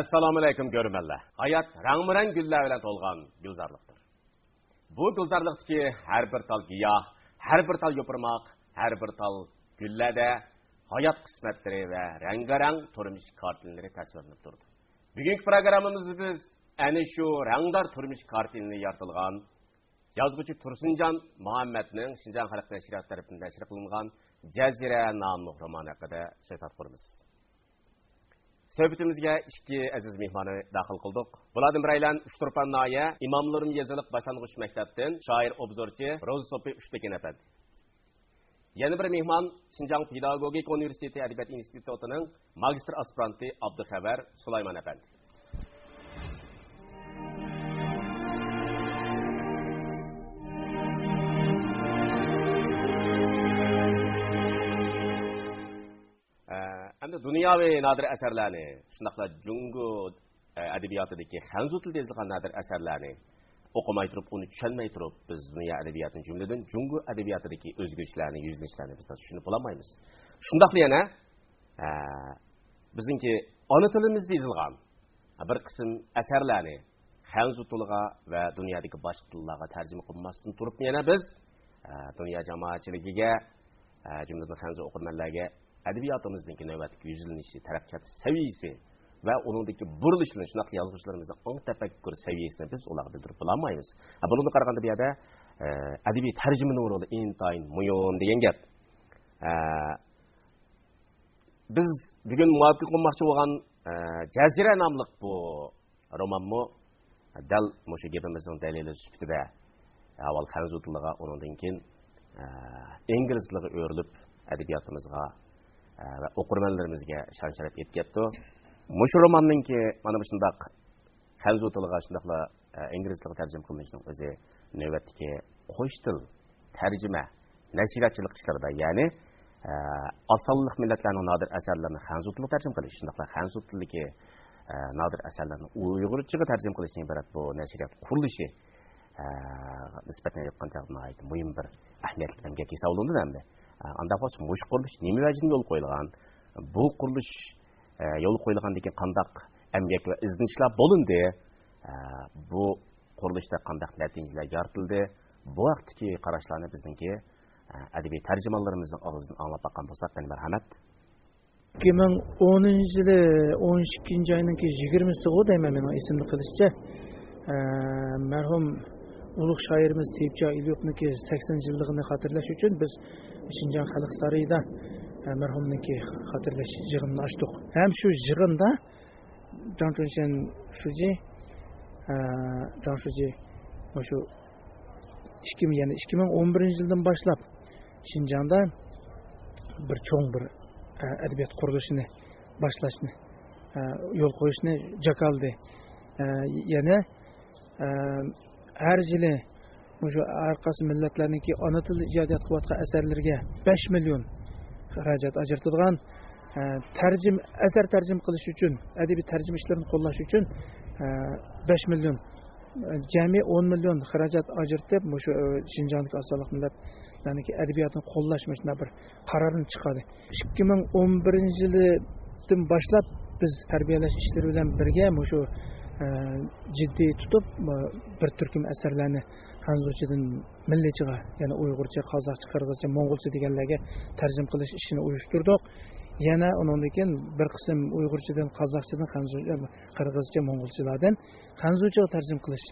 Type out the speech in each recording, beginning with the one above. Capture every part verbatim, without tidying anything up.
ئەسسالامۇئەلەيكۇم، كۆرۈرمەنلەر. ھايات رەڭمۇرەڭ گۈللەر بىلەن تولغان گۈلزارلىقتۇر. بۇ گۈلزارلىقتىكى ھەر بىر تال گىياھ، ھەر بىر تال يوپۇرماق، ھەر بىر تال گۈللەردە ھايات قىسمەتلىرى ۋە رەڭگارەڭ تۇرمۇش كارتىنىلىرى تەسۋىرلىنىپ تۇرىدۇ. بۈگۈنكى پروگراممىمىزدا بىز ئەنە شۇ رەڭدار تۇرمۇش كارتىنىنى يارىتىلغان يازغۇچى تۇرسۇنجان مۇھەممەتنىڭ شىنجاڭ خەلق نەشرىياتى تەرىپىدىن نەشر قىلىنغان جەزىرە ناملىق رومانى ھەققىدە سۆھبەت قۇرىمىز. سۆھبىتىمىزگە ئىككى ئەزىز مېھماننى داخىل قىلدۇق. بۇلاردىن بىرەيلەن ئۇچتۇرپان ناھىيە ئىمام نۇرۇم يېزىلىق باشلانغۇچ مەكتەپتىن شائىر، ئوبزورچى، روزى سوپى ئۈچتېكىن ئەپەندى. يەنە بىر مېھمان شىنجاڭ پېداگوگىكا ئۇنىۋېرسىتېتى ئەدەبىيات ئىنستىتۇتىنىڭ ماگىستىر ئاسپىرانتى ئابدۇخەۋەر سۇلايمان ئەپەندى. ئە، ئەمدى دۇنياۋى نادىر ئەسەرلەرنى، شۇنداقلا جۇڭگو، ئە، ئەدەبىياتىدىكى خەنزۇ تىلىدا يېزىلغان نادىر ئەسەرلەرنى ئوقۇماي تۇرۇپ، ئۇنى چۈشەنمەي تۇرۇپ، بىز دۇنيا ئەدەبىياتىنى، جۈملىدىن جۇڭگو ئەدەبىياتىدىكى ئۆزگىرىشلەرنى، يۈزلىنىشلەرنى بىز چۈشىنىپ بولالمايمىز. شۇنداقلا يەنە، ئە، بىزنىڭكى ئانا تىلىمىزدا يېزىلغان بىر قىسىم ئەسەرلەرنى خەنزۇ تىلىغا ۋە دۇنيادىكى باشقا تىللارغا تەرجىمە قىلماستىن تۇرۇپ، يەنە بىز، ئە، دۇنيا جامائەتچىلىكىگە، ئە، جۈملىدىن خەنزۇ ئوقۇرمەنلەرگە ئەدەبىياتىمىزنىڭكى نۆۋەتتىكى يۈزلىنىشى، تەرەققىيات سەۋىيىسى ۋە ئۇنىڭدىكى بۇرۇلۇشلىرىنى، شۇنداقلا يازغۇچىلىرىمىزنىڭ ئاڭ تەپەككۇر سەۋىيىسىنى بىز ئۇلارغا بىلدۈرۈپ بولالمايمىز. ھە، بۇنىڭدىن قارىغاندا، بۇ يەردە، ئە، ئەدەبىي تەرجىمىنىڭ رولى ئىنتايىن مۇھىم دېگەن گەپ. ئە، بىز بۈگۈن مۇھاكىمە قىلماقچى بولغان، ئە، جەزىرە ناملىق بۇ رومانمۇ دەل مۇشۇ گېپىمىزنىڭ دەلىلى سۈپىتىدە، ئاۋۋال خەنزۇ تىلىغا، ئۇنىڭدىن كېيىن، ئە، ئىنگلىز تىلىغا ئۆرۈلۈپ، ئەدەبىياتىمىزغا، ئە، ۋە ئوقۇرمەنلىرىمىزگە شان-شەرەپ ئېلىپ كەپتۇ. مۇشۇ روماننىڭكى مانا مۇشۇنداق خەنزۇ تىلىغا، شۇنداقلا، ئە، ئىنگلىز تىلىغا تەرجىمە قىلىنىشىنىڭ ئۆزى نۆۋەتتىكى قوش تىل تەرجىمە، نەشرىياتچىلىق ئىشلىرىدا، يەنى، ئە، ئاز سانلىق مىللەتلەرنىڭ نادىر ئەسەرلىرىنى خەنزۇ تىلىغا تەرجىمە قىلىش، شۇنداقلا خەنزۇ تىلىدىكى، ئە، نادىر ئەسەرلەرنى ئۇيغۇرچىغا تەرجىمە قىلىشتىن ئىبارەت بۇ نەشرىيات قۇرۇلۇشى، ئە، نىسبەتەن ئېيتقان چاغدا ناھايىتى مۇھىم بىر ئەھمىيەتلىك ئەمگەك ھېسابلىنىدۇ ئەمدى. ئە، ئانداق بولسا مۇشۇ قۇرۇلۇش نېمە ۋەجىدىن يولغا قويۇلغان؟ بۇ قۇرۇلۇش، ئە، يولغا قويۇلغاندىن كېيىن قانداق ئەمگەك ۋە ئىزدىنىشلەر بولۇندى؟ ئە، بۇ قۇرۇلۇشتا قانداق نەتىجىلەر يارىتىلدى؟ بۇ ھەقتىكى قاراشلارنى بىزنىڭكى، ئە، ئەدەبىي تەرجىمانلىرىمىزنىڭ ئاغزىدىن ئاڭلاپ باققان بولساق، قېنى مەرھەمەت. ئىككى مىڭ ئونىنچى يىلى ئون ئىككىنچى ئاينىڭكى يىگىرمىسىغۇ دەيمەن، مېنىڭ ئېسىمدە قېلىشىچە. ئە، مەرھۇم ئۇلۇغ شائىرىمىز تېيىپجان ئېلىيوپنىڭكى سەكسەن يىللىقىنى خاتىرىلەش ئۈچۈن بىز شىنجاڭ خەلق سارىيىدا، ئە، مەرھۇمنىڭكى خاتىرىلەش يىغىنىنى ئاچتۇق. ھەم شۇ يىغىندا جاڭ چۈنشەن شۇجى، ئە، جاڭ شۇجى مۇشۇ ئىككى، يەنى ئىككى مىڭ ئون بىرىنچى يىلدىن باشلاپ شىنجاڭدا بىر چوڭ بىر، ئە، ئەدەبىيات قۇرۇلۇشىنى باشلاشنى، ئە، يول قويۇشنى جاكارلىدى. ئە، يەنە، ئە، ھەر يىلى مۇشۇ ھەر قايسى مىللەتلەرنىڭكى ئانا تىلىدا ئىجادىيەت قىلىۋاتقان ئەسەرلىرىگە بەش مىليون خىراجەت ئاجرىتىدىغان، ئە، تەرجىم-، ئەسەر تەرجىمە قىلىش ئۈچۈن، ئەدەبىي تەرجىمە ئىشلىرىنى قوللاش ئۈچۈن، ئە، بەش مىليون، ئە، جەمئىي ئون مىليون خىراجەت ئاجرىتىپ، مۇشۇ، ئە، شىنجاڭدىكى ئاز سانلىق مىللەتلەرنىڭكى ئەدەبىياتىنى قوللاش مۇشۇنداق بىر قارارنى چىقاردى. ئىككى مىڭ ئون بىرىنچى يىلىدىن باشلاپ بىز تەربىيەلەش ئىشلىرى بىلەن بىرگە مۇشۇ، ئە، جىددىي تۇتۇپ، بىر تۈركۈم ئەسەرلەرنى خەنزۇچىدىن مىللىيچىغا، يەنى ئۇيغۇرچە، قازاقچە، قىرغىزچە، موڭغۇلچە دېگەنلەرگە تەرجىمە قىلىش ئىشىنى ئۇيۇشتۇردۇق. يەنە ئۇنىڭدىن كېيىن بىر قىسىم ئۇيغۇرچىدىن، قازاقچىدىن، خەنزۇ-، قىرغىزچە، موڭغۇلچىلاردىن خەنزۇچىغا تەرجىمە قىلىش،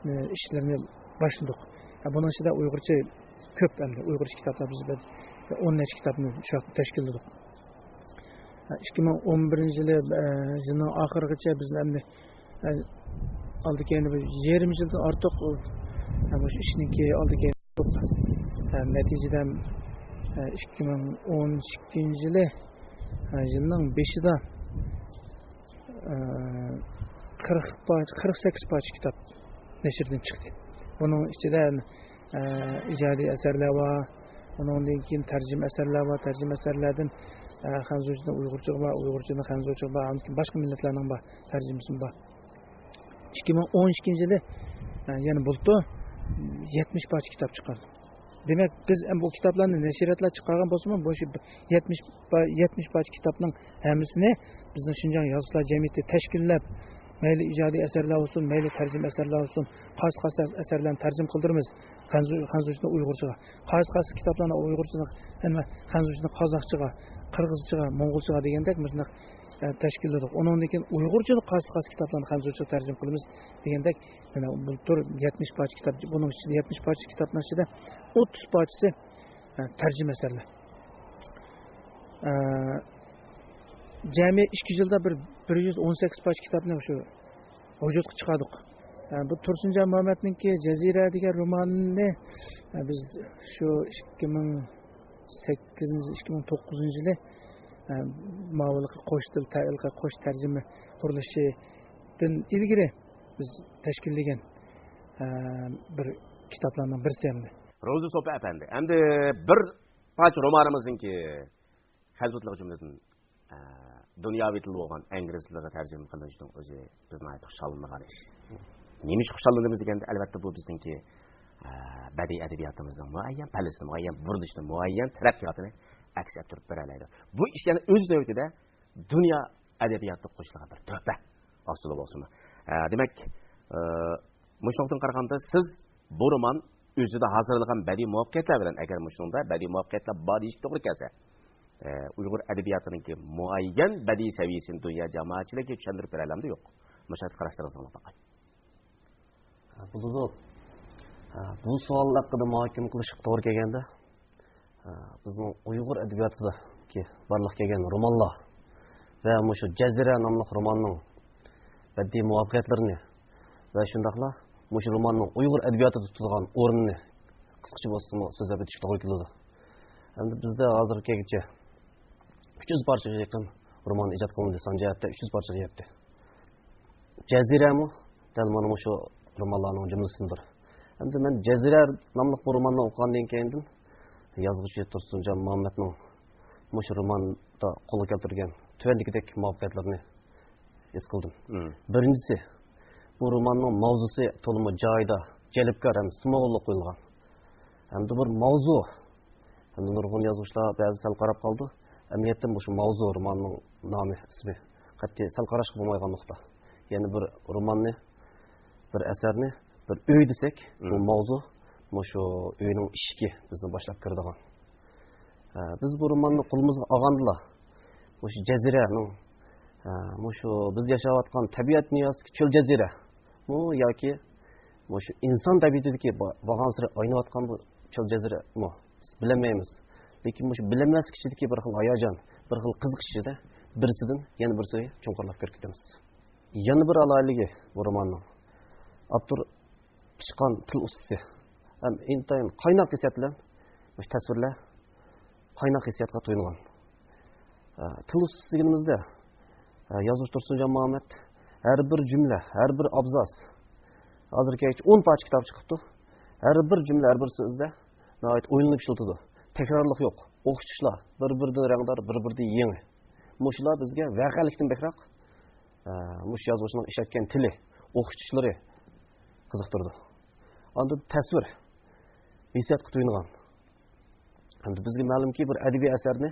ئى، ئىشلىرىنى باشلىدۇق. بۇنىڭ ئىچىدە ئۇيغۇرچە كۆپ ئەمدى، ئۇيغۇرچە كىتابلار بىز بىر ئون نەچچە كىتابنى شۇ ۋاقىتتا تەشكىللىدۇق. ئىككى مىڭ ئون بىرىنچى يىلى، ئە، يىلنىڭ ئاخىرىغىچە بىز ئەمدى، ئە، ئالدى كەينى بىر يېرىم يىلدىن ئارتۇق، ئە، مۇشۇ ئىشنىڭكى ئالدى كەينى، ئە، نەتىجىدە، ئە، ئىككى مىڭ ئون ئىككىنچى يىلى، ئە، يىلنىڭ بېشىدا، ئە، قىرىق پارچە، قىرىق سەككىز پارچە كىتاب نەشردىن چىقتى. بۇنىڭ ئىچىدە، ئە، ئىجادىي ئەسەرلەر بار، ئۇنىڭدىن كېيىن تەرجىمە ئەسەرلەر بار، تەرجىمە ئەسەرلەردىن، ئە، خەنزۇچىدىن ئۇيغۇرچىغا بار، ئۇيغۇرچىدىن خەنزۇچىغا بار، ئاندىن كېيىن باشقا مىللەتلەرنىڭ بار، تەرجىمىسىمۇ بار. ئىككى مىڭ ئون ئىككىنچى يىلى، ئە، يەنە بۇلتۇر يەتمىش پارچە كىتاب چىقاردۇق. دېمەك، بىز ئەم بۇ كىتابلارنى نەشرىياتلار چىقارغان بولسىمۇ، بۇ شۇ يەتمىش پا-، يەتمىش پارچە كىتابنىڭ ھەممىسىنى بىزنىڭ شىنجاڭ يازغۇچىلار جەمئىيىتى تەشكىللەپ، مەيلى ئىجادىي ئەسەرلەر بولسۇن، مەيلى تەرجىمە ئەسەرلەر بولسۇن، قايسى قايسى ئەسەرلەرنى تەرجىمە قىلدۇرىمىز خەنزۇ-، خەنزۇچىدىن ئۇيغۇرچىغا، قايسى قايسى كىتابلارنى ئۇيغۇرچىدىن، يەنە خەنزۇچىدىن قازاقچىغا، قىرغىزچىغا، موڭغۇلچىغا دېگەندەك مۇشۇنداق، ئە، تەشكىللىدۇق. ئۇنىڭدىن كېيىن ئۇيغۇرچىدا قايسى قايسى كىتابلارنى خەنزۇچىغا تەرجىمە قىلىمىز دېگەندەك، يەنە بۇلتۇر يەتمىش پارچە كىتاب، بۇنىڭ ئىچىدە يەتمىش پارچە كىتابنىڭ ئىچىدە ئوتتۇز پارچىسى، ئە، تەرجىمە ئەسەرلەر. ئە، جەمئىي ئىككى يىلدا بىر، بىر يۈز ئون سەككىز پارچە كىتابنى شۇ ۋۇجۇدقا چىقاردۇق. ئە، بۇ تۇرسۇنجان مۇھەممەتنىڭكى جەزىرە دېگەن رومانىنى، ئە، بىز شۇ ئىككى مىڭ سەككىزىنچى، ئىككى مىڭ توققۇزىنچى يىلى، ئە، ماۋۇلۇقى قوش تىل تە-، قوش تەرجىمە قۇرۇلۇشىدىن ئىلگىرى بىز تەشكىللىگەن، ئە، بىر كىتابلارنىڭ بىرسى ئەمدى. روزى سوپى ئەپەندى، ئەمدى بىر پارچە رومانىمىزنىڭكى خەنزۇ تىلىغا جۈملىدىن، ئە، دۇنياۋى تىل بولغان ئىنگلىز تىلىغا تەرجىمە قىلىنىشىنىڭ ئۆزى بىز ناھايىتى خۇشاللىنىدىغان ئىش. نېمە ئۈچۈن خۇشاللىنىمىز دېگەندە، ئەلۋەتتە، بۇ بىزنىڭكى، ئە، بەدىئىي ئەدەبىياتىمىزنىڭ مۇئەييەن پەللىسىنى، مۇئەييەن بۇرۇلۇشىنى، مۇئەييەن تەرەققىياتىنى ئەكس ئەتتۈرۈپ بېرەلەيدۇ. بۇ ئىش يەنە ئۆز نۆۋىتىدە دۇنيا ئەدەبىياتىغا قوشۇلغان بىر تۆھپە ئاستىدا بولسىمۇ. ئە، دېمەك، ئە، مۇشۇ نۇقتىدىن قارىغاندا، سىز بۇ رومان ئۆزىدە ھازىرلىغان بەدىئىي مۇۋەپپەقىيەتلەر بىلەن، ئەگەر مۇشۇنىڭدا بەدىئىي مۇۋەپپەقىيەتلەر بار دېيىشكە توغرا كەلسە، ئە، ئۇيغۇر ئەدەبىياتىنىڭكى مۇئەييەن بەدىئىي سەۋىيەسىنى دۇنيا جامائەتچىلىكىگە چۈشەندۈرۈپ بېرەلەمدۇ، يوق؟ مۇشۇ ھەقتە قاراشلىرىڭىزنى ئاڭلاپ باقاي. بولىدۇ. بۇ سوئال ھەققىدە مۇھاكىمە قىلىشقا توغرا كەلگەندە، بىزنىڭ ئۇيغۇر ئەدەبىياتىدىكى بارلىققا كەلگەن رومانلار ۋە مۇشۇ جەزىرە ناملىق روماننىڭ بەدىئىي مۇۋەپپەقىيەتلىرىنى ۋە شۇنداقلا مۇشۇ روماننىڭ ئۇيغۇر ئەدەبىياتىدا تۇتىدىغان ئورنىنى قىسقىچە بولسىمۇ سۆزلەپ ئۆتۈشكە توغرا كېلىدۇ. ئەمدى بىزدە ھازىرغا كەلگۈچە ئۈچ يۈز پارچىغا يېقىن رومان ئىجاد قىلىندى، سان جەھەتتە ئۈچ يۈز پارچىغا يەتتى. جەزىرەمۇ دەل مانا مۇشۇ رومانلارنىڭ جۈملىسىدىندۇر. ئەمدى مەن جەزىرە ناملىق بۇ روماننى ئوقۇغاندىن كېيىندىن يازغۇچى تۇرسۇنجان مۇھەممەتنىڭ مۇشۇ روماندا قولغا كەلتۈرگەن تۆۋەندىكىدەك مۇۋەپپەقىيەتلەرنى ھېس قىلدىم. مم. بىرىنچىسى، بۇ روماننىڭ ماۋزۇسى تولىمۇ جايىدا، جەلپكار ھەم سىمۋوللۇق قويۇلغان. ھەمدە بىر ماۋزۇ. ھەمدە نۇرغۇن يازغۇچىلار بەزى سەل قاراپ قالىدۇ. ئەمەلىيەتتە مۇشۇ ماۋزۇ روماننىڭ نامى، ئىسمى. قەتئىي سەل قاراشقا بولمايدىغان نۇقتا. يەنى بىر روماننى، بىر ئەسەرنى بىر ئۆي دېسەك، بۇ مم. ماۋزۇ مۇشۇ ئۆينىڭ ئىشىكى بىزنى باشلاپ كىرىدىغان. ئە، بىز بۇ روماننى قولىمىزغا ئالغاندىلا، مۇشۇ جەزىرەنىڭ، ئە، مۇشۇ بىز ياشاۋاتقان تەبىئەت دۇنياسىدىكى چۆل جەزىرە، مۇ ياكى مۇشۇ ئىنسان تەبىئىتىدىكى با-، بارغانسېرى ئاينىۋاتقان بۇ چۆل جەزىرە مۇ؟ بىز بىلەلمەيمىز. لېكىن مۇشۇ بىلەلمەسلىك ئىچىدىكى بىر خىل ھاياجان، بىر خىل قىزىقىش ئىچىدە بىرسىدىن يەنە بىرسىگە چوڭقۇرلاپ كىرىپ كېتىمىز. يەنە بىر ئالاھىدىلىكى بۇ روماننىڭ، ئاپتور پىشقان تىل ئۇستىسى ھەم ئىنتايىن قايناق ھېسسىيات بىلەن مۇشۇ تەسۋىرلەر قايناق ھېسسىياتقا تويۇنغان. ئە، تىل ئۇستىسى دېگىنىمىزدە، ئە، يازغۇچى تۇرسۇنجان مۇھەممەت ھەر بىر جۈملە، ھەر بىر ئابزاس، ھازىرغىچە ئون پارچە كىتاب چىقىپتۇ. ھەر بىر جۈملە، ھەر بىر سۆزدە ناھايىتى ئويلىنىپ ئىشلىتىدۇ. تەكرارلىق يوق. ئوخشىتىشلار بىر-بىرىدىن رەڭدار، بىر-بىرىدىن يېڭى. مۇشۇلار بىزگە ۋەقەلىكتىن بەكرەك، ئە، مۇشۇ يازغۇچىنىڭ ئىشلەتكەن تىلى، ئوخشىتىشلىرى قىزىقتۇرىدۇ. ئاندىن تەسۋىر، ھېسسىياتقا تويۇنغان. ئەمدى بىزگە مەلۇمكى، بىر ئەدەبىي ئەسەرنى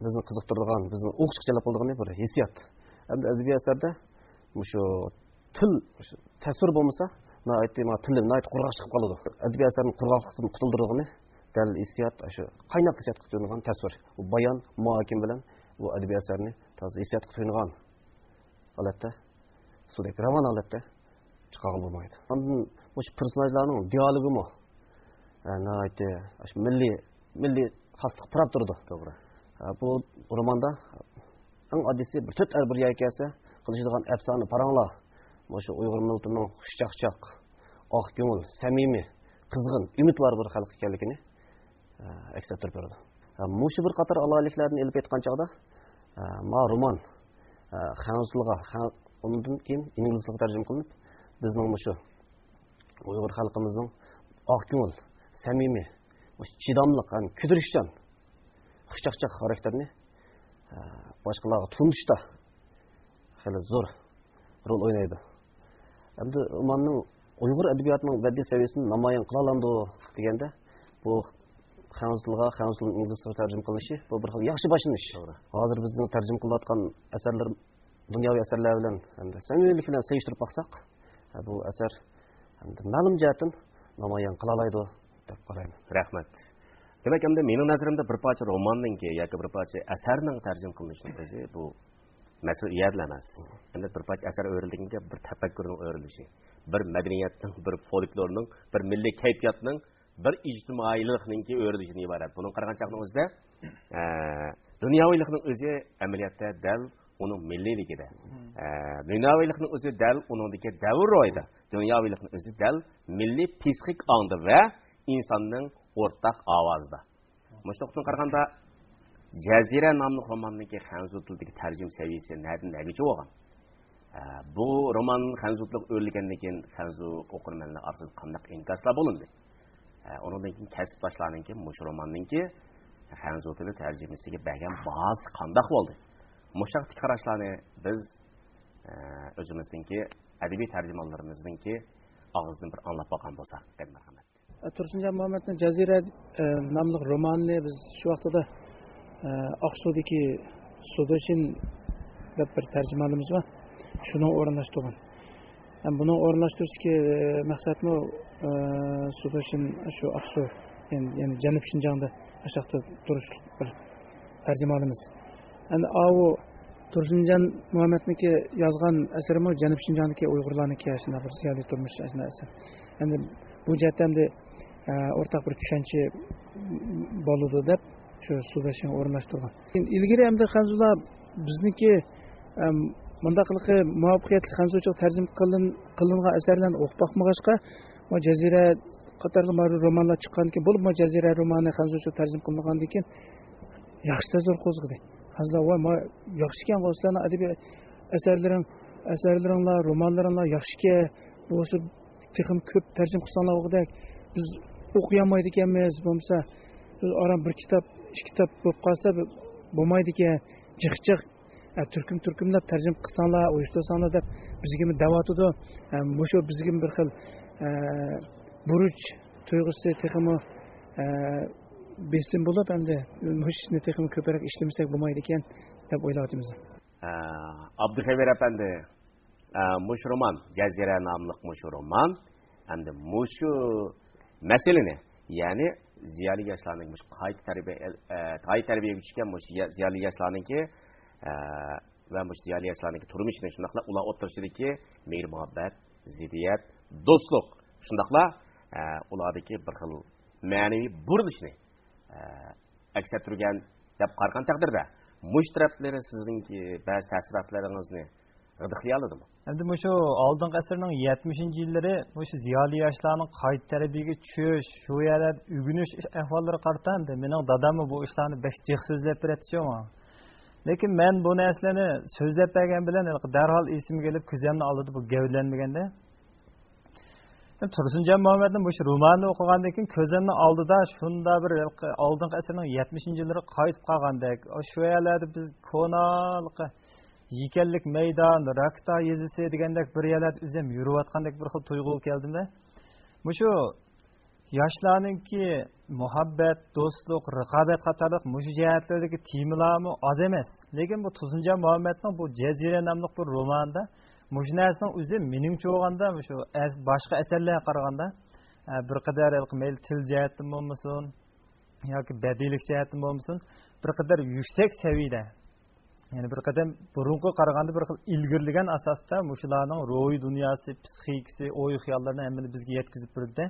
بىزنى قىزىقتۇرىدىغان، بىزنى ئوقۇشقا جەلپ قىلىدىغىنى بىر ھېسسىيات. ئەمدى ئەدەبىي ئەسەردە مۇشۇ تىل، مۇشۇ تەسۋىر بولمىسا، ناھايىتى، مانا، تىلى ناھايىتى قۇرغاق چىقىپ قالىدۇ. ئەدەبىي ئەسەرنى قۇرغاقلىقتىن قۇتۇلدۇرىدىغىنى دەل ھېسسىيات، شۇ قايناق ھېسسىياتقا تويۇنغان تەسۋىر. بۇ بايان، مۇھاكىمە بىلەن بۇ ئەدەبىي ئەسەرنى تازا ھېسسىياتقا تويۇنغان ھالەتتە، سۇدەك راۋان ھالەتتە چىقارغىلى بولمايدۇ. ئاندىن مۇشۇ پېرسوناژلارنىڭ دىئالوگىمۇ، ئە، ناھايىتى ئاشۇ مىللىي، مىللىي خاسلىققا پۇراپ تۇرىدۇ. توغرا. ئە، بۇ روماندا ئەڭ ئاددىيسى، بىر تۆت ئەر بىر يەرگە كەلسە، قىلىشىدىغان ئەپسانە پاراڭلار مۇشۇ ئۇيغۇر مىللىتىنىڭ خۇشچاقچاق، ئاق كۆڭۈل، سەمىمىي، قىزغىن، ئۈمىدۋار بىر خەلق ئىكەنلىكىنى ئە، ئەكس ئەتتۈرۈپ بېرىدۇ. ئە، مۇشۇ بىر قاتار ئالاھىدىلىكلەرنى ئېلىپ ئېيتقان چاغدا، ئە، ما رومان، ئە، خەنزۇ تىلىغا، خەن-، ئۇنىڭدىن كېيىن ئىنگلىز تىلىغا تەرجىمە قىلىنىپ، بىزنىڭ مۇشۇ ئۇيغۇر خەلقىمىزنىڭ ئاق كۆڭۈل، سەمىمىي، مۇشۇ چىداملىق ھەم كۆتۈرۈشچان، خۇشچاقچاق خاراكتېرىنى، ئە، باشقىلارغا تونۇتۇشتا خېلى زور رول ئوينايدۇ. ئەمدى روماننىڭ ئۇيغۇر ئەدەبىياتىنىڭ بەدىئىي سەۋىيەسىنى نامايان قىلالامدۇ دېگەندە، بۇ خەنزۇ تىلىغا، خەنزۇ تىلىدىن ئىنگلىز تىلىغا تەرجىمە قىلىنىشى، بۇ بىر خىل ياخشى باشلىنىش. توغرا. ھازىر بىزنىڭ تەرجىمە قىلىۋاتقان ئەسەرلىرى دۇنياۋى ئەسەرلەر بىلەن ھەمدە سەمىمىيلىك بىلەن سېلىشتۇرۇپ باقساق، بۇ ئەسەر ھەمدە مەلۇم جەھەتتىن نامايان قىلالايدۇ دەپ قارايمەن. رەھمەت. دېمەك، ئەمدى مېنىڭ نەزىرىمدە بىر پارچە روماننىڭكى ياكى بىر پارچە ئەسەرنىڭ تەرجىمە قىلىنىشىنىڭ ئۆزى بۇ مەسىلە ئۇ يەردىلا ئەمەس. ئەمدى بىر پارچە ئەسەر ئۆرۈلگەنكى بىر تەپەككۇرنىڭ ئۆرۈلۈشى، بىر مەدەنىيەتنىڭ، بىر فولكلورنىڭ، بىر مىللىي كەيپىياتنىڭ، بىر ئىجتىمائىيلىقنىڭكى ئۆرۈلۈشىنى ئىبارەت. بۇنىڭ قارىغان چاغنىڭ ئۆزىدە، ئە، دۇنياۋىلىقنىڭ ئۆزى ئەمەلىيەتتە دەل ئۇنىڭ مىللىيلىكىدە. ئە، دۇنياۋىلىقنىڭ ئۆزى دەل ئۇنىڭدىكى دەۋر روھىدا. دۇنياۋىلىقنىڭ ئۆزى دەل مىللىي پسىخىك ئاڭدا ۋە ئىنساننىڭ ئورتاق ئاۋازىدا. مۇشۇ نۇقتىدىن قارىغاندا، جەزىرە ناملىق روماننىڭكى خەنزۇ تىلىدىكى تەرجىمە سەۋىيەسى نەدىن نەگىچە بولغان؟ ئە، بۇ رومان خەنزۇ تىلىغا ئۆرلىگەندىن كېيىن خەنزۇ ئوقۇرمەنلەر ئارىسىدا قانداق ئىنكاسلار بولۇندى؟ ئە، ئۇنىڭدىن كېيىن كەسىپداشلارنىڭكى مۇشۇ روماننىڭكى خەنزۇ تىلى تەرجىمىسىگە بەرگەن باھاسى قانداق بولدى؟ مۇشۇ ھەقتىكى قاراشلارنى بىز، ئە، ئۆزىمىزنىڭكى ئەدەبىي تەرجىمانلىرىمىزنىڭكى ئاغزىدىن بىر ئاڭلاپ باققان بولساق دەپ مەرھەمەت. تۇرسۇنجان مۇھەممەتنىڭ جەزىرە، ئە، ناملىق رومانىنى بىز شۇ ۋاقتىدا، ئە، ئاقسۇدىكى سۇدوشىن دەپ بىر تەرجىمانىمىز بار. شۇنىڭ ئورۇنلاشتۇرغان. ھەم بۇنىڭ ئورۇنلاشتۇرۇشتىكى، ئە، مەقسەتمۇ، ئە، سۇدوشىن شۇ ئاقسۇ، يەنى، يەنى جەنۇب شىنجاڭدا ئاشاقتا تۇرۇشلۇق بىر تەرجىمانىمىز. ئەمدى ئاۋۇ تۇرسۇنجان مۇھەممەتنىڭكى يازغان ئەسىرىمۇ جەنۇب شىنجاڭدىكى ئۇيغۇرلارنىڭكى شۇنداق بىر زىيالىي تۇرمۇش ئەسلى ئەسەر. ئەمدى بۇ جەھەتتە ئەمدى، ئە، ئورتاق بىر چۈشەنچە بولىدۇ دەپ شۇ سۇداشىڭ ئورۇنلاشتۇرغان. ئىلگىرى ئەمدى خەنزۇلار بىزنىڭكى، ئەم، مۇنداق قىلىقى مۇۋەپپەقىيەتلىك خەنزۇچىغا تەرجىمە قىلىن-، قىلىنغان ئەسەرلەرنى ئوقۇپ باقمىغاچقا، ما جەزىرە قاتارلىق ما رومانلار چىققاندىن كېيىن، بولۇپمۇ جەزىرە رومانى خەنزۇچە تەرجىمە قىلىنغاندىن كېيىن ياخشى تەسىر قوزغىدى. خەنزۇلار، ۋاي، ما ياخشىكەن، سىلەرنىڭ ئەدەبىي ئەسەرلىرىڭ، ئەسەرلىرىڭلار، رومانلىرىڭلار ياخشىكەن، بولسا تېخىمۇ كۆپ تەرجىمە قىلساڭلار بولغۇدەك، بىز ئوقۇيالمايدىكەنمىز، بولمىسا بىز ئاران بىر كىتاب، ئىككى كىتاب بولۇپ قالسا بولمايدىكەن، جىق جىق ئە، تۈركۈم-تۈركۈملەپ تەرجىمە قىلساڭلار، ئۇيۇشتۇرساڭلار دەپ بىزگىمۇ دەۋاتىدۇ. ئە، مۇشۇ بىزگىمۇ بىر خىل، ئە، بۇرچ تۇيغۇسى تېخىمۇ، ئە، بېسىم بولۇپ، ئەمدى مۇشۇ ئىشنى تېخىمۇ كۆپرەك ئىشلىمىسەك بولمايدىكەن دەپ ئويلاۋاتىمىز. ئە، ئابدۇخېۋىر ئەپەندى، ئە، مۇشۇ رومان، جەزىرە ناملىق مۇشۇ رومان، ئەمدى مۇشۇ مەسىلىنى، يەنى زىيالىي ياشلارنىڭ مۇشۇ قايتا تەربىيە، ئە، قايتا تەربىيەگە چۈشكەن مۇشۇ يا-، زىيالىي ياشلارنىڭكى، ئە، ۋە مۇشۇ زىيالىي ياشلارنىڭكى تۇرمۇشىنى، شۇنداقلا ئۇلار ئوتتۇرىسىدىكى مېھىر-مۇھەببەت، زىددىيەت، دوستلۇق، شۇنداقلا، ئە، ئۇلاردىكى بىر خىل مەنىۋى بۇرۇلۇشنى، ئە، ئەكس ئەتتۈرگەن دەپ قارىغان تەقدىردە، مۇشۇ تەرەپلىرى سىزنىڭكى بەزى تەسىراتلىرىڭىزنى غىدىقلىيالىدىمۇ؟ ئەمدى مۇشۇ ئالدىنقى ئەسىرنىڭ يەتمىشىنچى يىللىرى مۇشۇ زىيالىي ياشلارنىڭ قايتا تەربىيەگە چۈشۈش، شۇ يەردە ئۆگىنىش ئەھۋاللىرى قارىتا ئەمدى مېنىڭ داداممۇ بۇ ئىشلارنى بەك جىق سۆزلەپ بېرەتتى شۇڭا. لېكىن مەن بۇ نەرسىلەرنى سۆزلەپ بەرگەن بىلەن دەرھال ئېسىمگە كېلىپ، كۆزۈمنىڭ ئالدىدا بۇ گەۋدىلەنمىگەندە، تۇرسۇنجان مۇھەممەتنىڭ مۇشۇ رومانىنى ئوقۇغاندىن كېيىن كۆزۈمنىڭ ئالدىدا شۇنداق بىر ئالدىنقى ئەسىرنىڭ يەتمىشىنچى يىللىرى قايتىپ قالغاندەك، شۇ يەرلەردە بىز كونالىقى يېكەنلىك مەيدان، راكتا يېزىسى دېگەندەك بىر يەرلەردە ئۆزۈم يۈرۈۋاتقاندەك بىر خىل تۇيغۇغا كەلدىم-دە. مۇشۇ ياشلارنىڭكى مۇھەببەت، دوستلۇق، رىقابەت قاتارلىق مۇشۇ جەھەتلەردىكى تېمىلارمۇ ئاز ئەمەس. لېكىن بۇ تۇرسۇنجان مۇھەممەتنىڭ بۇ جەزىرە ناملىق بىر رومانىدا مۇشۇ نەرسىنىڭ ئۆزى مېنىڭچە بولغاندا، مۇشۇ ئەس-، باشقا ئەسەرلەرگە قارىغاندا، ئە، بىر قەدەر ھېلىقى مەيلى تىل جەھەتتىن بولمىسۇن، ياكى بەدىئىيلىك جەھەتتىن بولمىسۇن، بىر قەدەر يۈكسەك سەۋىيەدە، يەنى بىر قەدەم بۇرۇنقىغا قارىغاندا بىر خىل ئىلگىرىلىگەن ئاساستا مۇشۇلارنىڭ روھىي دۇنياسى، پسىخىكىسى، ئوي-خىياللىرىنى ھەممىنى بىزگە يەتكۈزۈپ بېرىدۇ.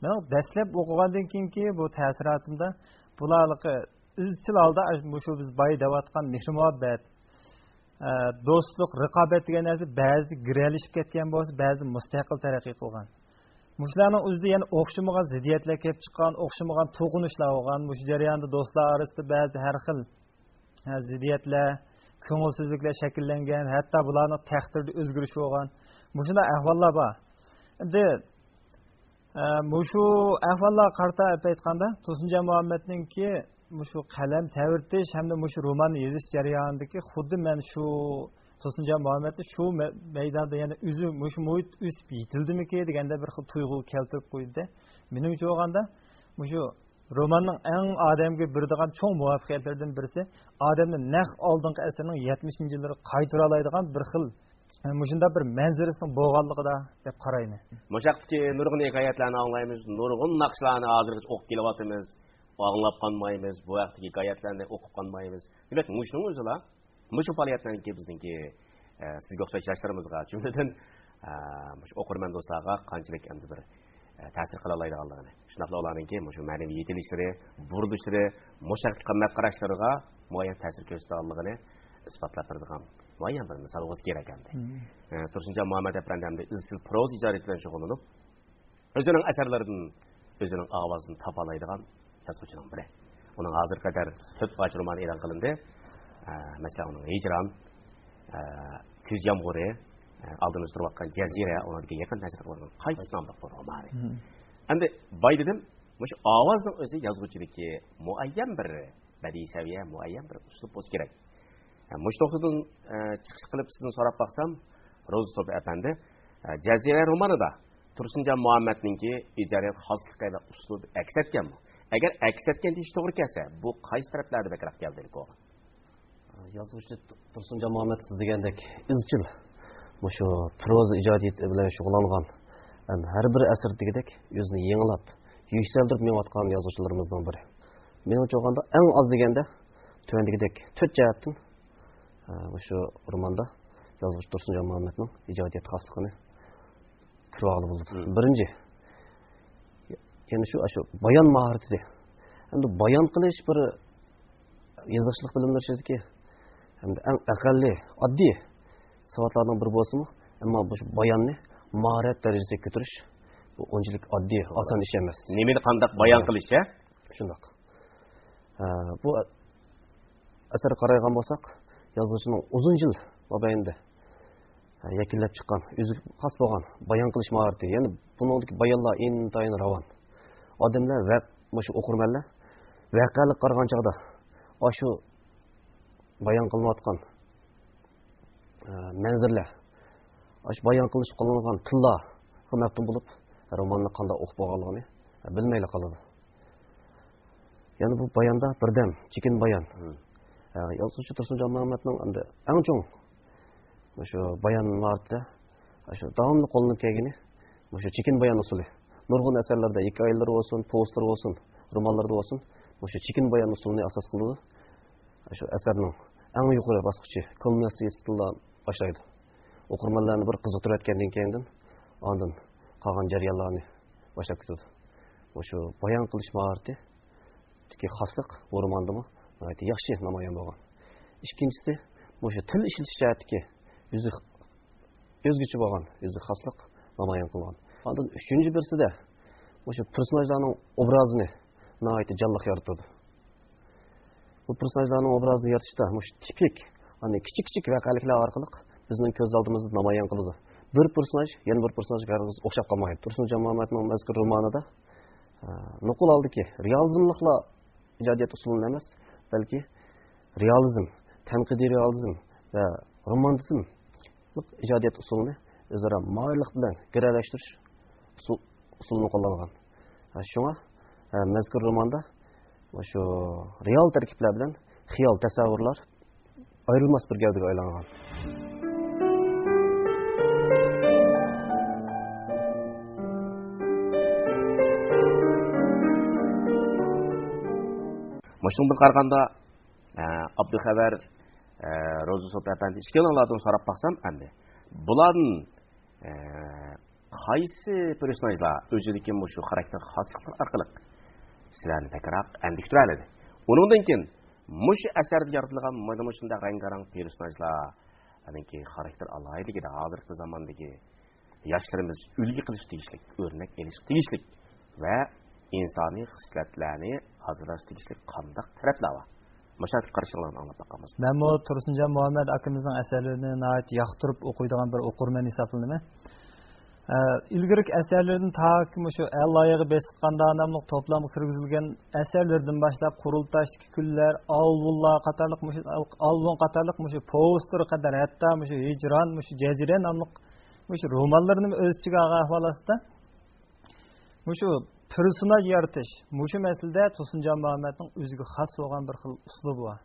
مېنىڭ دەسلەپ ئوقۇغاندىن كېيىنكى بۇ تەسىراتىمدا بۇلارلىقى ئىزچىل ھالدا مۇشۇ بىز بايا دەۋاتقان مېھىر-مۇھەببەت، ئە، دوستلۇق، رىقابەت دېگەن نەرسە بەزىدە گىرەلىشىپ كەتكەن بولسا، بەزىدە مۇستەقىل تەرەققىي قىلغان. مۇشۇلارنىڭ ئۆزىدە يەنە ئوخشىمىغان زىددىيەتلەر كېلىپ چىققان، ئوخشىمىغان توقۇنۇشلار بولغان. مۇشۇ جەرياندا دوستلار ئارىسىدا بەزىدە ھەر خىل، ھە، زىددىيەتلەر، كۆڭۈلسىزلىكلەر شەكىللەنگەن، ھەتتا بۇلارنىڭ تەقدىرىدە ئۆزگىرىش بولغان. مۇشۇنداق ئەھۋاللار بار. ئەمدى، ئە، مۇشۇ ئەھۋاللارغا قارىتا ئېلىپ ئېيتقاندا، تۇرسۇنجان مۇھەممەتنىڭكى مۇشۇ قەلەم تەۋرىتىش ھەمدە مۇشۇ روماننى يېزىش جەريانىدىكى خۇددى مەن شۇ تۇرسۇنجان مۇھەممەتنى شۇ مە-، مەيداندا يەنە ئۆزى مۇشۇ مۇھىت ئۆسۈپ يېتىلدىمىكى دېگەندە بىر خىل تۇيغۇ كەلتۈرۈپ قويدى. مېنىڭچە بولغاندا مۇشۇ روماننىڭ ئەڭ ئادەمگە بېرىدىغان چوڭ مۇۋەپپەقىيەتلىرىدىن بىرسى، ئادەمنى نەق ئالدىنقى ئەسىرنىڭ يەتمىشىنچى يىللىرىغا قايتۇرالايدىغان بىر خىل، مۇشۇنداق بىر مەنزىرىسىنىڭ بولغانلىقىدا دەپ قارايمەن. مۇشۇ ھەقتىكى نۇرغۇن ھېكايەتلەرنى ئاڭلايمىز، نۇرغۇن ناخشىلارنى ھازىرغىچە ئوقۇپ كېلىۋاتىمىز، ئاڭلاپ قالمايمىز، بۇ ھەقتىكى ھېكايەتلەرنى ئوقۇپ قالمايمىز. دېمەك، مۇشۇنىڭ ئۆزىلا مۇشۇ پائالىيەتلەرنىڭكى بىزنىڭكى، ئە، سىزگە ئوخشاش ياشلىرىمىزغا، جۈملىدىن، ئە، مۇشۇ ئوقۇرمەن دوستلارغا قانچىلىك ئەمدى بىر، ئە، تەسىر قىلالايدىغانلىقىنى، شۇنداقلا ئۇلارنىڭكى مۇشۇ مەنىۋى يېتىلىشلىرى، بۇرۇلۇشلىرى، مۇشۇ ھەقتە قىممەت قاراشلىرىغا مۇئەييەن تەسىر كۆرسىتىدىغانلىقىنى ئىسپاتلاپ بېرىدىغان مۇئەييەن بىر مىسال بولسا كېرەك ئەمدى. مم. ئە، تۇرسۇنجان مۇھەممەت ئەپەندى ئەمدى ئىزچىل پروزا ئىجادىيىتى بىلەن شۇغۇللىنىپ، ئۆزىنىڭ ئەسەرلىرىدىن ئۆزىنىڭ ئاۋازىنى تاپالايدىغان يازغۇچىنىڭ بىرى. ئۇنىڭ ھازىرغا قەدەر تۆت پارچە رومانى ئېلان قىلىندى. ئە، مەسىلەن، ئۇنىڭ ھىجران، ئە، كۈز يامغۇرى، ئە، ئالدىمىزدا تۇرۇۋاتقان جەزىرە، ئۇنىڭدىكى يېقىندا نەشر قىلىنغان قايتىش ناملىق بۇ رومانى. مم. ئەمدى باي دېدىم، مۇشۇ ئاۋازنىڭ ئۆزى يازغۇچىدىكى مۇئەييەن بىر بەدىئىي سەۋىيە، مۇئەييەن بىر ئۇسلۇب بولسا كېرەك. ئە، مۇشۇ توختىدىن، ئە، چىقىش قىلىپ سىزدىن سوراپ باقسام، روزا سوپى ئەپەندى، ئە، جەزىرە رومانىدا تۇرسۇنجان مۇھەممەتنىڭكى ئىجادىيەت خاسلىقى ۋە ئۇسلۇبى ئەكس ئەتكەنمۇ؟ ئەگەر ئەكس ئەتكەن دېيىش توغرا كەلسە، بۇ قايسى تەرەپلەردە بەكرەك گەۋدىلىك بولغان؟ يازغۇچى تۇرسۇنجان مۇھەممەت سىز دېگەندەك ئىزچىل مۇشۇ پروزا ئىجادىيىتى بىلەن شۇغۇللانغان، ھەم ھەر بىر ئەسىرى دېگۈدەك ئۆزىنى يېڭىلاپ، يۈكسەلدۈرۈپ مېڭىۋاتقان يازغۇچىلىرىمىزنىڭ بىرى. مېنىڭچە ئالغاندا ئەڭ ئاز دېگەندە تۆۋەندىكىدەك تۆت جەھەتتىن، ئە، مۇشۇ روماندا يازغۇچى تۇرسۇنجان مۇھەممەتنىڭ ئىجادىيەت خاسلىقىنى كۆرۈۋالغىلى بولىدۇ. مم. بىرىنچى، يەنە شۇ، شۇ بايان ماھارىتى. ئەمدى بايان قىلىش بىر يېزىقچىلىق بىلىملىرى ئىچىدىكى ھەمدە ئەڭ ئەقەللىي، ئاددىي ساۋاتلارنىڭ بىرى بولسىمۇ، ئەمما بۇ باياننى ماھارەت دەرىجىسىگە كۆتۈرۈش، بۇ ئۇنچىلىك ئاددىي، ئاسان ئىش ئەمەس. نېمىنى قانداق بايان قىلىش، ھە؟ شۇنداق. ئە، بۇ ئەسەرگە قارايدىغان بولساق، يازغۇچىنىڭ ئۇزۇن يىل مابەينىدە، ئە، يەكۈنلەپ چىققان، ئۆزىگە خاس بولغان بايان قىلىش ماھارىتى. يەنى بۇنىڭدىكى بايانلار ئىنتايىن راۋان. ئادەملەر ۋە مۇشۇ ئوقۇرمەنلەر ۋەقەلىك قارىغان چاغدا، ئاشۇ بايان قىلىنىۋاتقان، ئە، مەنزىرىلەر، ئاشۇ بايان قىلىنىشقا قوللانغان تىللارغا مەپتۇن بولۇپ، روماننى قانداق ئوقۇپ بولغانلىقىنى، ئە، بىلمەيلا قالىدۇ. يەنە بۇ باياندا بىردەم، چېكىن بايان. مم. ئە، يازغۇچى تۇرسۇنجان مۇھەممەتنىڭ ئەمدى ئەڭ چوڭ مۇشۇ بايان ماھارىتىدە شۇ داۋاملىق قوللىنىپ كەلگىنى مۇشۇ چېكىن بايان ئۇسۇلى. نۇرغۇن ئەسەرلەردە، ھېكايىلىرى بولسۇن، پوۋېستلىرى بولسۇن، رومانلىرىدا بولسۇن، مۇشۇ چېكىن بايان ئۇسۇلىنى ئاساس قىلىدۇ. شۇ ئەسەرنىڭ ئەڭ يۇقىرى باسقۇچى، كۇلمىناتسىيىسىدىلا باشلايدۇ. ئوقۇرمەنلەرنى بىر قىزىقتۇرۇۋەتكەندىن كېيىندىن ئاندىن قالغان جەريانلارنى باشلاپ كېتىدۇ. مۇشۇ بايان قىلىش ماھارىتى خاسلىق بۇ روماندىمۇ ناھايىتى ياخشى نامايان بولغان. ئىككىنچىسى، مۇشۇ تىل ئىشلىتىش جەھەتتىكى ئۆزى ئۆزگىچە بولغان، ئۆزى خاسلىق نامايان قىلغان. ئاندىن ئۈچىنچى بىرسىدە، مۇشۇ پېرسوناژلارنىڭ ئوبرازىنى ناھايىتى جانلىق يارىتىدۇ. بۇ پېرسوناژلارنىڭ ئوبرازىنى يارىتىشتا مۇشۇ تىپىك، ئاندىن كىچىك-كىچىك ۋەقەلىكلەر ئارقىلىق بىزنىڭ كۆز ئالدىمىزدا نامايان قىلىدۇ. بىر پېرسوناژ يەنە بىر پېرسوناژغا ھەرگىز ئوخشاپ قالمايدۇ. تۇرسۇنجان مۇھەممەتنىڭ مەزكۇر رومانىدا، ئە، نوقۇل ھالدىكى رېئالىزملىقلا ئىجادىيەت ئۇسۇلىنى ئەمەس، بەلكى رېئالىزم، تەنقىدىي رېئالىزم ۋە رومانتىزملىق ئىجادىيەت ئۇسۇلىنى ئۆزئارا ماھىرلىق بىلەن گىرەلەشتۈرۈش ئۇسۇل-، ئۇسۇلىنى قوللانغان. ھە، شۇڭا، ھە، مەزكۇر روماندا شۇ رېئال تەركىبلەر بىلەن خىيال، تەسەۋۋۇرلار ئايرىلماس بىر گەۋدىگە ئايلانغان. مۇشۇنىڭدىن قارىغاندا، ئە، ئابدۇخەۋەر، ئە، روزا سوپى ئەپەندى ئىككىيلەنلاردىن سوراپ باقسام ئەمدى، بۇلاردىن، ئە، قايسى پېرسوناژلار ئۆزىدىكى مۇشۇ خاراكتېر خاسلىقلىرى ئارقىلىق سىلەرنى بەكرەك ئەندىكتۈرەلىدى؟ ئۇنىڭدىن كېيىن مۇشۇ ئەسەردە يارىتىلغان مانا مۇشۇنداق رەڭگارەڭ پېرسوناژلار، ئانىڭكى خاراكتېر ئالاھىدىلىكىدە ھازىرقى زاماندىكى ياشلىرىمىز ئۈلگە قىلىشقا تېگىشلىك، ئۆرنەك ئېلىشقا تېگىشلىك ۋە ئىنسانىي خىسلەتلەرنى ھازىرلاشقا تېگىشلىك قانداق تەرەپلەر بار؟ مۇشۇ ھەقتە قارىشىڭلارنى ئاڭلاپ باقامىز. مەنمۇ تۇرسۇنجان مۇھەممەت ئاكىمىزنىڭ ئەسەرلىرىنى ناھايىتى ياقتۇرۇپ ئوقۇيدىغان بىر ئوقۇرمەن ھېسابلىنىمەن. ئە، ئىلگىرىكى ئەسەرلىرىدىن تاكى مۇشۇ ئەل ئايىغى بېسىققاندا ناملىق توپلامغا كىرگۈزۈلگەن ئەسەرلىرىدىن باشلاپ، قۇرۇلتاشتىكى كۈنلەر، ئالۋۇنلار قاتارلىق مۇشۇ، ئالۋۇن قاتارلىق مۇشۇ پوۋېستلىرىغا قەدەر، ھەتتا مۇشۇ ھىجران، مۇشۇ جەزىرە ناملىق مۇشۇ رومانلىرىنى ئۆز ئىچىگە ئالغان ئەھۋال ئاستىدا، مۇشۇ پېرسوناژ يارىتىش، مۇشۇ مەسىلىدە تۇرسۇنجان مۇھەممەتنىڭ ئۆزىگە خاس بولغان بىر خىل ئۇسلۇبى بار.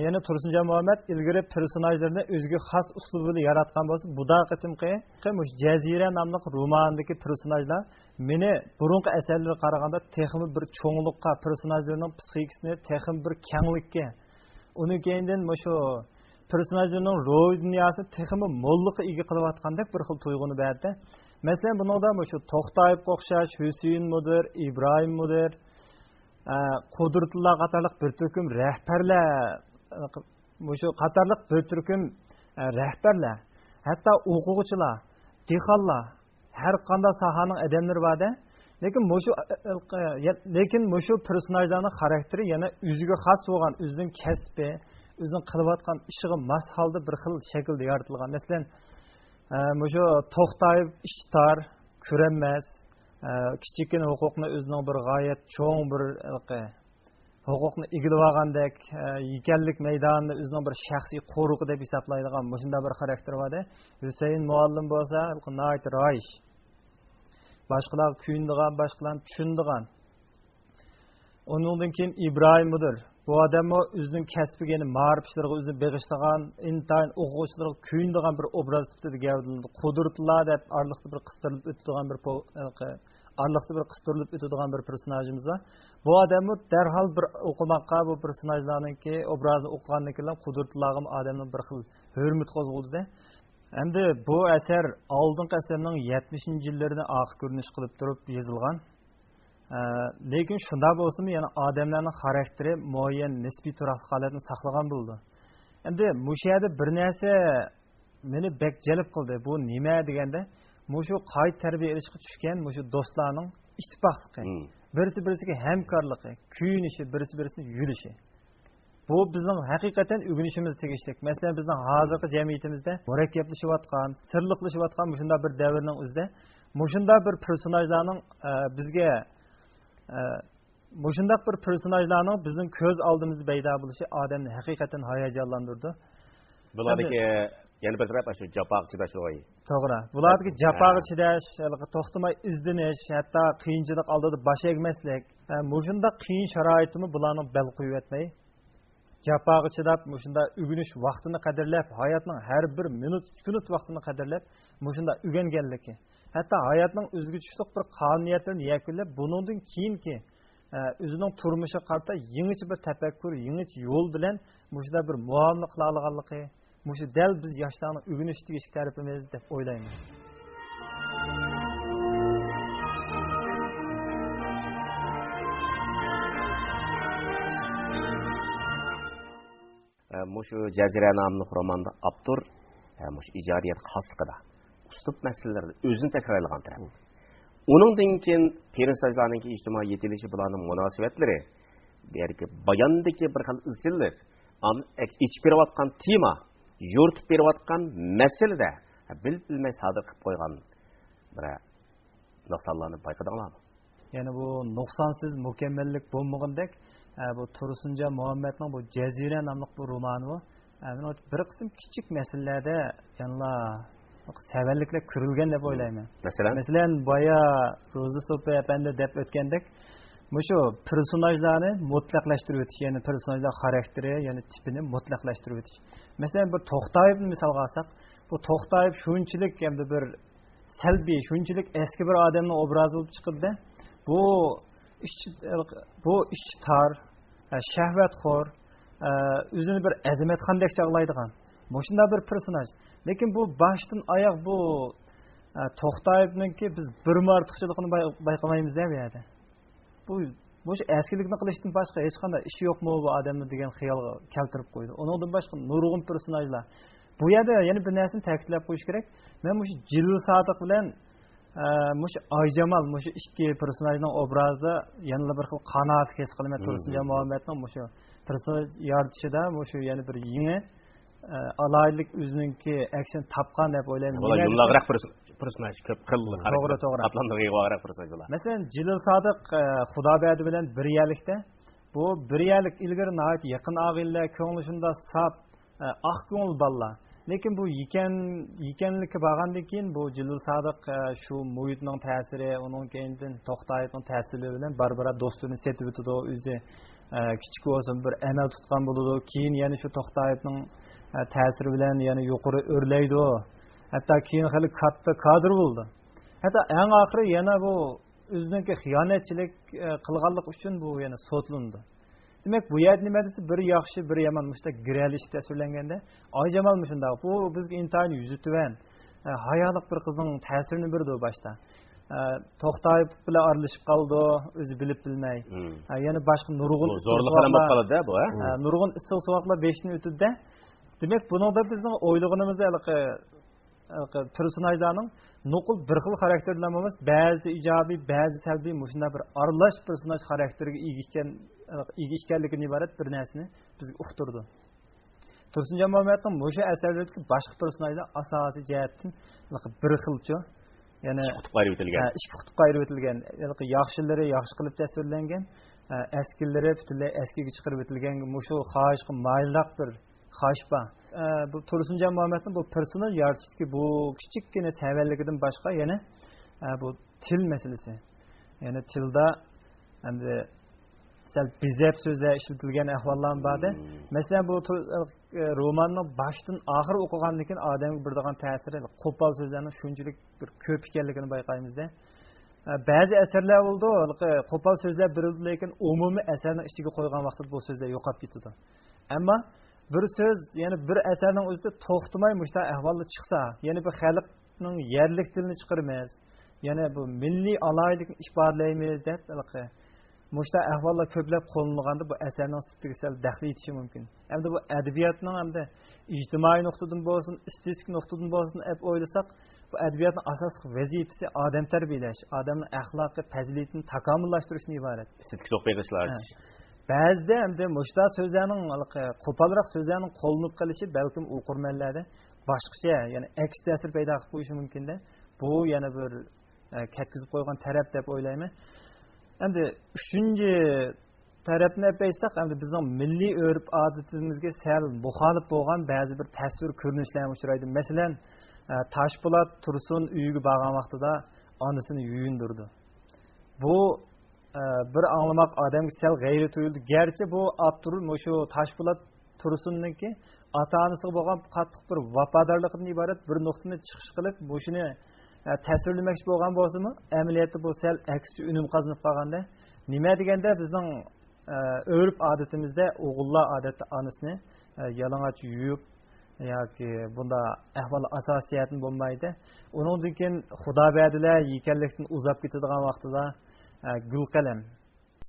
يەنى تۇرسۇنجان مۇھەممەت ئىلگىرى پېرسوناژلىرىنى ئۆزىگە خاس ئۇسلۇبى بىلەن ياراتقان بولسا، بۇ دا قېتىمقى مۇشۇ جەزىرە ناملىق رومانىدىكى پېرسوناژلار مېنى بۇرۇنقى ئەسەرلىرىگە قارىغاندا تېخىمۇ بىر چوڭلۇققا، پېرسوناژلىرىنىڭ پسىخىكىسىنى تېخىمۇ بىر كەڭلىككە، ئۇنىڭ كەينىدىن مۇشۇ پېرسوناژلىرىنىڭ روھىي دۇنياسىنى تېخىمۇ موللۇققا ئىگە قىلىۋاتقاندەك بىر خىل تۇيغۇنى بەردى. مەسىلەن، بۇنىڭدا مۇشۇ توختايېۋقا ئوخشاش ھۈسەيىن مۇدىر، ئىبراھىم مۇدىر، ئە، قۇدرىتۇللا قاتارلىق بىر تۈركۈم رەھبەرلەر، مۇشۇ قاتارلىق بىر تۈركۈم، ئە، رەھبەرلەر، ھەتتا ئوقۇغۇچىلار، دېھقانلار، ھەر قانداق ساھەنىڭ ئادەملىرى بار-دە. لېكىن مۇشۇ، ئە، ئە، لېكىن مۇشۇ پېرسوناژلارنىڭ خاراكتېرى يەنە ئۆزىگە خاس بولغان، ئۆزىنىڭ كەسپى، ئۆزىنىڭ قىلىۋاتقان ئىشىغا ماس ھالدا بىر خىل شەكىلدە يارىتىلغان. مەسىلەن، ئە، مۇشۇ توختايېۋ ئىچى تار، كۆرەلمەس، ئە، كىچىككىنە ھوقۇقنى ئۆزىنىڭ بىر غايەت چوڭ بىر، ھېلىقى، ھوقۇقنى ئىگىلىۋالغاندەك، ئە، يېكەنلىك مەيدانىنى ئۆزىنىڭ بىر شەخسىي قورۇقى دەپ ھېسابلايدىغان مۇشۇنداق بىر خاراكتېرى بار-دە. ھۈسەيىن مۇئەللىم بولسا، ھېلىقى ناھايىتى رايىش. باشقىلارغا كۆيۈنىدىغان، باشقىلارنى چۈشىنىدىغان. ئۇنىڭدىن كېيىن ئىبراھىم مۇدىر. بۇ ئادەممۇ ئۆزىنىڭ كەسپىگە، يەنى مائارىپ ئىشلىرىغا ئۆزىنى بېغىشلىغان، ئىنتايىن ئوقۇغۇچىلىرىغا كۆيۈنىدىغان بىر ئوبراز سۈپىتىدە گەۋدىلىنىدۇ. قۇدرىتۇللا دەپ ئارىلىقتا بىر قىستۇرۇلۇپ ئۆتىدىغان بىر پو-، ئارىلىقتا بىر قىستۇرۇلۇپ ئۆتىدىغان بىر پېرسوناژىمىز بار. بۇ ئادەممۇ دەرھال بىر ئوقۇماققا بۇ پېرسوناژلارنىڭكى ئوبرازىنى ئوقۇغاندىن كېيىن قۇدرىتۇللاغىمۇ ئادەمنىڭ بىر خىل ھۆرمىتى قوزغىلىدۇ. ئەمدى بۇ ئەسەر ئالدىنقى ئەسىرنىڭ يەتمىشىنچى يىللىرىنى ئارقا كۆرۈنۈش قىلىپ تۇرۇپ يېزىلغان. ئە، لېكىن شۇنداق بولسىمۇ، يەنە ئادەملەرنىڭ خاراكتېرى مۇئەييەن نىسپىي تۇراقلىق ھالەتنى ساقلىغان بولىدۇ. ئەمدى مۇشۇ يەردە بىر نەرسە مېنى بەك جەلپ قىلدى. بۇ نېمە دېگەندە، مۇشۇ قايتا تەربىيە ئېلىشقا چۈشكەن مۇشۇ دوستلارنىڭ ئىتتىپاقلىقى، مم. بىرسى-بىرسىگە ھەمكارلىقى، كۆيۈنۈشى، بىرسى-بىرسىنى يۆلىشى. بۇ بىزنىڭ ھەقىقەتەن ئۆگىنىشىمىز تېگىشلىك. مەسىلەن، بىزنىڭ ھازىرقى جەمئىيىتىمىزدە مۇرەككەپلىشىۋاتقان، سىرلىقلىشىۋاتقان مۇشۇنداق بىر دەۋرنىڭ ئۆزىدە مۇشۇنداق بىر پېرسوناژلارنىڭ، ئە، بىزگە، ئە، مۇشۇنداق بىر پېرسوناژلارنىڭ بىزنىڭ كۆز ئالدىمىزدا پەيدا بولۇشى ئادەمنى ھەقىقەتەن ھاياجانلاندۇرىدۇ. بۇلاردىكى ئەمدى يەنە بىر تەرەپ، شۇ جاپاغا چىداش روھى. توغرا. بۇلاردىكى جاپاغا ھە. چىداش، ھېلىقى توختىماي ئىزدىنىش، ھەتتا قىيىنچىلىق ئالدىدا باش ئەگمەسلىك. ھە، مۇشۇنداق قىيىن شارائىتمۇ بۇلارنىڭ بەل قويۇۋەتمەي، جاپاغا چىداپ، مۇشۇنداق ئۆگىنىش ۋاقتىنى قەدىرلەپ، ھاياتنىڭ ھەر بىر مىنۇت، سېكۇنت ۋاقتىنى قەدىرلەپ، مۇشۇنداق ئۆگەنگەنلىكى، ھەتتا ھاياتنىڭ ئۆزگىچە تۇتۇق بىر قانۇنىيەتلىرىنى يەكۈنلەپ، بۇنىڭدىن كېيىنكى، ئە، ئۆزىنىڭ تۇرمۇشىغا قارىتا يېڭىچە بىر تەپەككۇر، يېڭىچە يول بىلەن مۇشۇنداق بىر مۇئامىلە قىلالىغانلىقى، مۇشۇ دەل بىز ياشلارنىڭ ئۆگىنىشكە تېگىشلىك تەرىپىمىز دەپ ئويلايمەن. ئە، مۇشۇ جەزىرە ناملىق روماندا ئاپتور، ئە، مۇشۇ ئىجادىيەت خاسلىقىدا، ئۇسلۇب مەسىلىلىرىدە ئۆزىنى تەكرارلىغان تەرەپ. ئۇنىڭدىن كېيىن پېرسوناژلارنىڭكى ئىجتىمائىي يېتىلىشى، بۇلارنىڭ مۇناسىۋەتلىرى، بۇ يەردىكى باياندىكى بىر خىل ئىزچىللىق، ئاندىن ئەك-، ئېچىپ بېرىۋاتقان تېما، يورۇتۇپ بېرىۋاتقان مەسىلىدە بىل-، بىلمەي سادىر قىلىپ قويغان بىر نۇقسانلارنى بايقىدىڭلارمۇ؟ يەنى بۇ نۇقسانسىز مۇكەممەللىك بولمىغاندەك، ئە، بۇ تۇرسۇنجان مۇھەممەتنىڭ بۇ جەزىرە ناملىق بۇ رومانىمۇ، ئە، مېنىڭ بىر قىسىم كىچىك مەسىلىلەردە يەنىلا سەۋەنلىكلەر كۆرۈلگەن دەپ ئويلايمەن. مەسىلەن؟ مەسىلەن، بايا روزى سوپى ئەپەندى دەپ ئۆتكەندەك، مۇشۇ پېرسوناژلارنى مۇتلەقلەشتۈرۈۋېتىش، يەنى پېرسوناژلار خاراكتېرى، يەنى تىپىنى مۇتلەقلەشتۈرۈۋېتىش. مەسىلەن، بىر توختايېۋنى مىسالغا ئالساق، بۇ توختايېۋ شۇنچىلىك ئەمدى بىر سەلبىي، شۇنچىلىك ئەسكى بىر ئادەمنىڭ ئوبرازى بولۇپ چىقىدۇ-دە. بۇ ئىچى، بۇ ئىچى تار، ئە، شەھۋەتخور، ئە، ئۆزىنى بىر ئەزىمەتخاندەك چاغلايدىغان مۇشۇنداق بىر پېرسوناژ. لېكىن بۇ باشتىن ئاياغ بۇ، ئە، توختايېۋنىڭكى بىز بىرمۇ ئارتۇقچىلىقىنى باي-، بايقىمايمىز-دە بۇ يەردە. بۇ، مۇشۇ ئەسكىلىكنى قىلىشتىن باشقا ھېچقانداق ئىشى يوقمۇ بۇ ئادەمنىڭ دېگەن خىيالغا كەلتۈرۈپ قويىدۇ. ئۇنىڭدىن باشقا نۇرغۇن پېرسوناژلار. بۇ يەردە يەنە بىر نەرسىنى تەكىتلەپ قويۇش كېرەك. مەن مۇشۇ جېلىل سادىق بىلەن، ئە، مۇشۇ ئايجامال، مۇشۇ ئىككى پېرسوناژنىڭ ئوبرازىدا يەنىلا بىر خىل قانائەتلىك ھېس قىلىمەن. مم، تۇرسۇنجان مم، مم. مۇھەممەتنىڭ مۇشۇ پېرسوناژ يارىتىشىدا مۇشۇ يەنە بىر يېڭى، ئە، ئالاھىدىلىك ئۆزىنىڭكى ئەكسىنى تاپقان دەپ ئويلايمەن. بۇلار نېمە دېسەك يۇمىلاقراق پېرس-، پېرسوناژ، كۆپ خىل توغرا، خاراكتېر توغرا. قاتلاملىرىغا ئىگە بولغانراق پېرسوناژ بۇلار. مەسىلەن، جېلىل سادىق، ئە، خۇدابەردى بىلەن بىر يەرلىكتە. بۇ بىر يەرلىك ئىلگىرى ناھايىتى يېقىن ئاغىنىلەر، كۆڭلى شۇنداق ساپ، ئە، ئاق كۆڭۈل بالىلار. لېكىن بۇ يېكەن، يېكەنلىككە بارغاندىن كېيىن بۇ جېلىل سادىق، ئە، شۇ مۇھىتنىڭ تەسىرى، ئۇنىڭ كەينىدىن توختايېۋنىڭ تەسىرلىرى بىلەن بارا-بارا دوستلىرىنى سېتىۋېتىدۇ. ئۆزى، ئە، كىچىك بولسىمۇ بىر ئەمەل تۇتقان بولىدۇ. كېيىن يەنە شۇ توختايېۋنىڭ، ئە، تەسىرى بىلەن يەنە يۇقىرى ئۆرلەيدۇ. ھەتتا كېيىن خېلى كاتتا كادىر بولىدۇ. ھەتتا ئەڭ ئاخىرى يەنە بۇ ئۆزىنىڭكى خىيانەتچىلىك، ئە، قىلغانلىقى ئۈچۈن بۇ يەنە سوتلىنىدۇ. دېمەك، بۇ يەردە نېمە دېسە، بىر ياخشى، بىر يامان مۇشۇنداق گىرەلىشىپ تەسۋىرلەنگەندە، ئايجامال مۇشۇنداق، بۇ بىزگە ئىنتايىن يۈزى تۆۋەن، ئە، ھايالىق بىر قىزنىڭ تەسىرىنى بېرىدۇ باشتا. ئە، توختايېپ بىلەن ئارىلىشىپ قالىدۇ، ئۆزى بىلىپ بىلمەي. مم. ئە، يەنە باشقا نۇرغۇن بۇ ئىسسىق زورلۇق ئادەم بولۇپ سوغۇقلار، قالىدۇ بۇ، ھە؟ ئە، نۇرغۇن ئىسسىق سوغۇقلار بېشىدىن ئۆتىدۇ-دە. دېمەك، بۇنىڭدا بىزنىڭ ئويلىغىنىمىزدا ھېلىقى ھېلىقى پېرسوناژلارنىڭ نوقۇل بىر خىل خاراكتېرلەر ئەمەس، بەزىدە ئىجابىي، بەزى سەلبىي، مۇشۇنداق بىر ئارىلاش پېرسوناژ خاراكتېرىگە ئىگە ئىكەن، ئىگە ئىكەنلىكىدىن ئىبارەت بىر نەرسىنى بىزگە ئۇقتۇرىدۇ. تۇرسۇنجان مۇھەممەتنىڭ مۇشۇ ئەسەرلىرىدىكى باشقا پېرسوناژلار ئاساسىي جەھەتتىن ھېلىقى بىر خىلچۇ، يەنى، ئىككى قۇتۇپقا ئايرىۋېتىلگەن. ھە، ئىككى قۇتۇپقا ئايرىۋېتىلگەن. ھېلىقى ياخشىلىرى ياخشى قىلىپ تەسۋىرلەنگەن، ھە، ئەسكىلىرى پۈتۈنلەي ئەسكىگە چىقىرىۋېتىلگەن، مۇشۇ خاھىشقا مايىلراق بىر خاھىش بار. ئە، بۇ تۇرسۇنجان مۇھەممەتنىڭ بۇ پېرسوناژ يارىتىشتىكى بۇ كىچىككىنە سەۋەنلىكىدىن باشقا يەنە، ئە، بۇ تىل مەسىلىسى. يەنى تىلدا ئەمدى سەل بېزەپ سۆزلەر ئىشلىتىلگەن ئەھۋاللارمۇ باردى. مم. مەسىلەن، بۇ تۇر-، ئە، روماننىڭ باشتىن ئاخىر ئوقۇغاندىن كېيىن ئادەمگە بېرىدىغان تەسىرى قوپال سۆزلەرنىڭ شۇنچىلىك بىر كۆپ ئىكەنلىكىنى بايقايمىز-دە. ئە، بەزى ئەسەرلەر بولىدۇ، ھېلىقى قوپال سۆزلەر بېرىلىدۇ، لېكىن ئومۇمىي ئەسەرنىڭ ئىچىگە قويغان ۋاقتىدا بۇ سۆزلەر يوقاپ كېتىدۇ. ئەمما بىر سۆز، يەنى بىر ئەسەرنىڭ ئۆزىدە توختىماي مۇشۇنداق ئەھۋالدا چىقسا، يەنى بىر خەلقنىڭ يەرلىك تىلىنى چىقىرىمىز، يەنى بۇ مىللىي ئالاھىدىلىكنى ئىپادىلەيمىز دەپ، ھېلىقى مۇشۇنداق ئەھۋاللار كۆپلەپ قوللىنىلغاندا، بۇ ئەسەرنىڭ سۈپىتىگە سەل دەخلى يېتىشى مۇمكىن. ئەمدى بۇ ئەدەبىياتنىڭ ئەمدى ئىجتىمائىي نۇقتىدىن بولسۇن، ئېستېتىك نۇقتىدىن بولسۇن دەپ ئويلىساق، بۇ ئەدەبىياتنىڭ ئاساسلىق ۋەزىپىسى ئادەم تەربىيەلەش، ئادەمنىڭ ئەخلاقىي پەزىلىتىنى تاكامۇللاشتۇرۇشتىن ئىبارەت. ئېستېتىك نۇقتىئىنى ئىشلەش. ھە. بەزىدە ئەمدى مۇشۇنداق سۆزلەرنىڭ، ھېلىقى قوپالراق سۆزلەرنىڭ قوللىنىپ قېلىشى بەلكىم ئوقۇرمەنلەردە باشقىچە، يەنى ئەكس تەسىر پەيدا قىلىپ قويۇشى مۇمكىن-دە. بۇ يەنە بىر، ئە، كەتكۈزۈپ قويغان تەرەپ دەپ ئويلايمەن. ئەمدى ئۈچىنچى تەرەپنى ئەپ ئېيتساق، ئەمدى بىزنىڭ مىللىي ئۆرپ-ئادىتىمىزگە سەل مۇخالىپ بولغان بەزى بىر تەسۋىر كۆرۈنۈشلەرمۇ ئۇچرايدۇ. مەسىلەن، ئە، تاشپولات تۇرسۇن ئۆيىگە بارغان ۋاقتىدا ئانىسىنى يۇيۇندۇرىدۇ. بۇ، ئە، بىر ئاڭلىماق ئادەمگە سەل غەيرىي تۇيۇلىدۇ. گەرچە بۇ ئاپتور مۇشۇ تاشپولات تۇرسۇننىڭكى ئاتا-ئانىسىغا بولغان قاتتىق بىر ۋاپادارلىقىدىن ئىبارەت بىر نۇقتىنى چىقىش قىلىپ، مۇشۇنى، ئە، تەسۋىرلىمەكچى بولغان بولسىمۇ، ئەمەلىيەتتە بۇ سەل ئەكسىچە ئۈنۈم قازىنىپ قالغاندا. نېمە دېگەندە، بىزنىڭ، ئە، ئۆرپ-ئادىتىمىزدە ئوغۇللار ئادەتتە ئانىسىنى، ئە، يالىڭاچ يۇيۇپ ياكى بۇنداق ئەھۋال ئاساسىي جەھەتتىن بولمايدۇ. ئۇنىڭدىن كېيىن خۇدا بەردىلەر يېكەنلىكتىن ئۇزاپ كېتىدىغان ۋاقتىدا، ئە، گۈلقەلەم،